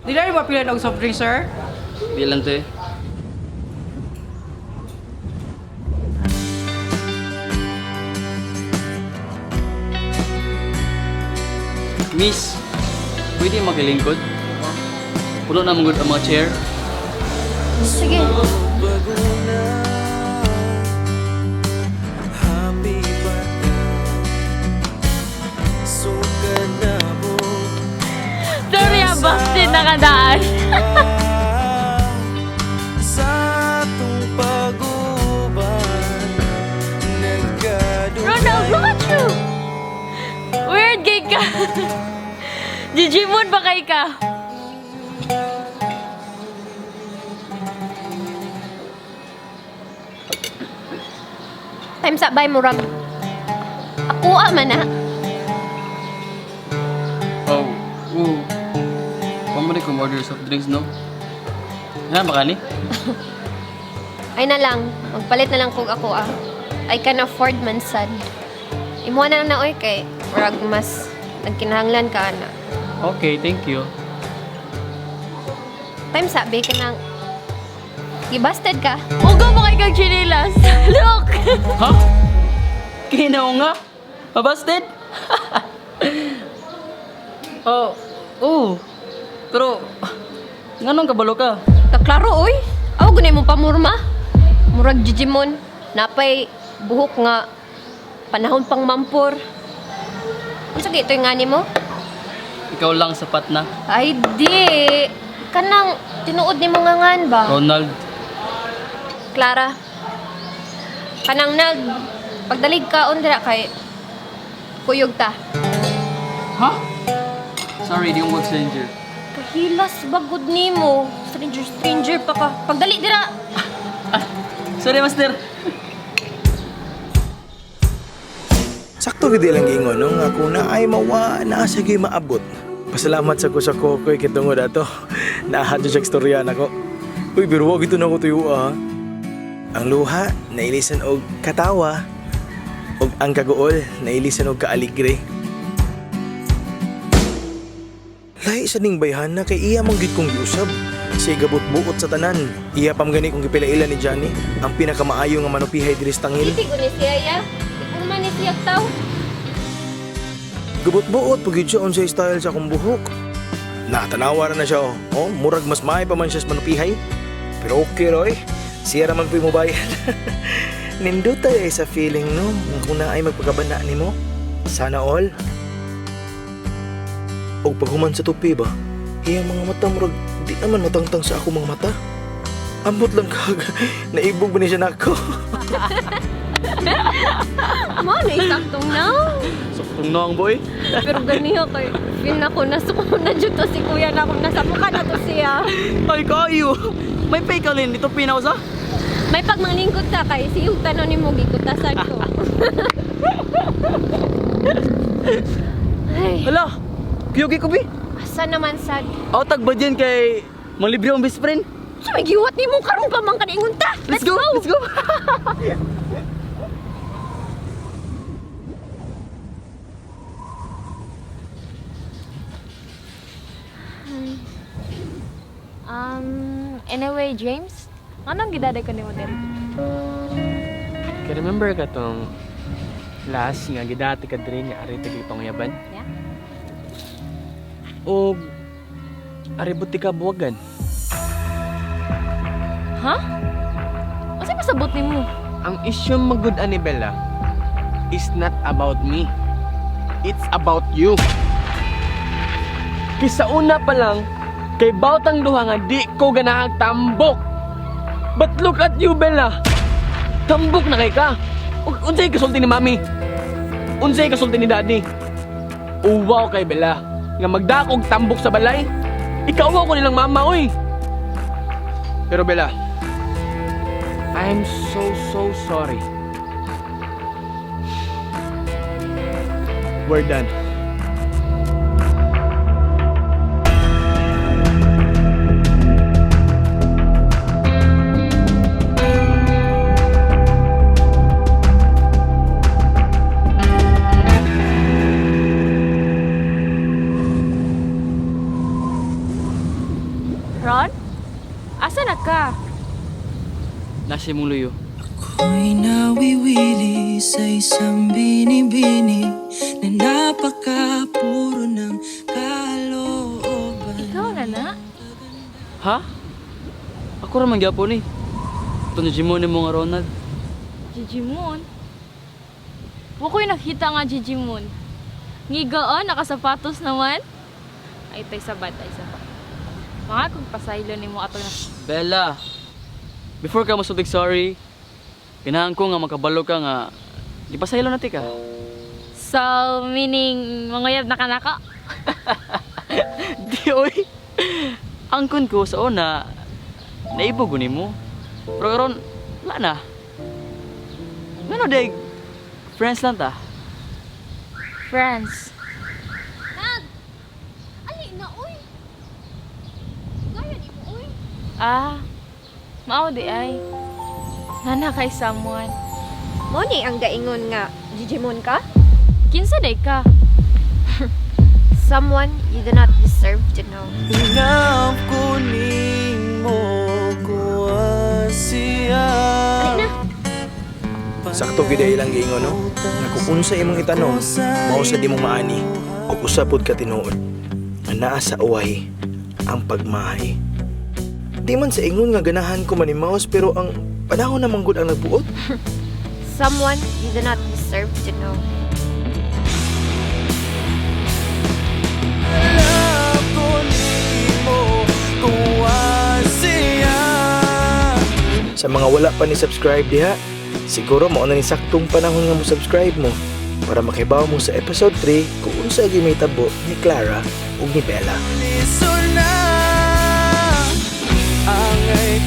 Di na mo pila og soft drink, sir? Di lang te. Miss, pwede makilingkod? Puno na mong ang mga chair. Sige. Bago na. Happy birthday. Sugad na mo. Sorry, ah, busted na kadaan. Sa atong pag-uban, nagkadugay. Ronald, look at you! Weird gay ka. Digimon ba kay ka? Time sa bay murag. Ako man na. Oh, oo. Pamali ko order soft drinks, no? Nga ba kani? Ay na lang, magpalit na lang kog ako ah. I can afford man sad. Imuha na lang na oy kay murag mas nagkinahanglan ka ana. Okay, thank you. Time sa bay ka nang gibasted ka. Ugo mo kay kag chinelas. Look! Ha? Kinaw nga? Mabasted? Oh, oo. Pero, nganong kabalo ka? Kaklaro oy. Aw gunay mo pamurma. Murag Digimon, napay buhok nga panahon pang mampor. Unsa kay ito'y ngani mo? Ikaw lang sapat na. Ay di. Kanang tinuod nimo nga ngan ba? Ronald, Clara. Kanang nag pagdalig ka ondra kay kuyog ta. Ha? Sorry, di ko mag-stranger. Kahilas bagod nimo. Stranger stranger pa ka. Pagdali dira. Sorry, master. Sakto gid lang giingon no nga kung naay mawa naa sa gyud maabot. Pasalamat sa ko sa kokoy kay tungod ato. Naa jud siya istorya nako. Uy, pero wag ito na ko tuyo ah. Ang luha nailisan og katawa ug ang kaguol nailisan og kaaligre. Lahi sa ning bayhana kay iya man gid kong giusab. Siya gabot-buot sa tanan. Iya pa man gani kong gipilaila ni Johnny, ang pinakamaayo nga manupihay diri sa tangil. Iti ko ni siya ya. Ipurma ni siya taw. Gabot-buot pag yun siya unsay style sa akong buhok. Natanawa ra na siya oh. Oh, murag mas maay pa man siya sa manupihay. Pero okay roy. Siya ra man pu'y mubayad. Nindot ay sa feeling no, nga kung naay magpagabana nimo. Sana all. Og paghuman sa tupi ba, iyang mga mata murag di naman matangtang sa ako mga mata. Ambot lang kag naibog ba ni siya nako. Mo na isaktong now. Saktong na ang boy. Pero ganiho kay feel na ko nasuko na jud to si kuya na kung nasa mukha na to siya. Ay, kayo. May fake alin. Dito pinaw sa? May pagmanglingkod ta kay si tanon nimo gikutasan ko. Ay, Hala, kuyugi ko, bi. asa naman sad? Ako tagba dyan kay manglibre ang best friend. Sa may giwat nimo karon pa man kaniingon ta. Let's go, let's go. Anyway, James, anong gidaday ko nimo diri? Kaya remember ka tong last nga gidati ka diri nga ari tagi pangyaban? Yeah. O ari buti ka buwagan. Ha? Unsa pasabot nimo? Ang issue magud ani Bella is not about me. It's about you. Kisa una pa lang kay bawtang duha nga di ko ganahag tambok. But look at you, Bella. Tambok na kay ka. Ug unsay kasulti ni Mami? Unsay kasulti ni Daddy? Uwaw kay Bella nga magdakog tambok sa balay. Ikaw ko nilang mama, oy. Pero Bella, I'm so so sorry. We're done. sa imong luyo. Ako'y nawiwili sa isang binibini na napakapuro ng kalooban. Ikaw na na? Ha? Ako ra man gyapon eh. Ito ni Jimon mo nga Ronald. Jijimon? Wa ko'y nakita nga Jijimon. Ngigaan, nakasapatos naman. Ay, tay sabat, ay sabat. Mga kung pasaylo nimo ato na. Bella, before ka mosultig sorry, ganahan ko nga makabalo ka nga gipasaylo na ti ka. So, meaning, manguyab na kanako. Di oy. Angkon ko sa una, naibog ko nimo. Pero karon wala na. Ngano day friends lang ta. Friends. Nag! Ali na, uy! Gaya ni mo, uy! Ah, mao di ay. Nana kay someone. Mo ni ang gaingon nga, Jijimon ka? Kinsa day ka? Someone you do not deserve to know. Hanap ko nimo kuha siya. Ali na! Sakto gid ay ilang giingon no. Nga kung unsa imong itanom, mao sa di mo maani ug usa pud ka tinuod. Nga naa sa uwahi ang pagmahay. Di man sa ingon nga ganahan ko manimaos pero ang panahon naman gud ang nagbuot. Someone you do not deserve to know. Hanap ko nimo kuha siya. Sa mga wala pa ni subscribe diha, siguro mao na ni saktong panahon nga mo subscribe mo para makibaw mo sa episode 3 kung unsa gyud may tabo ni Clara ug ni Bella. Liso na angay.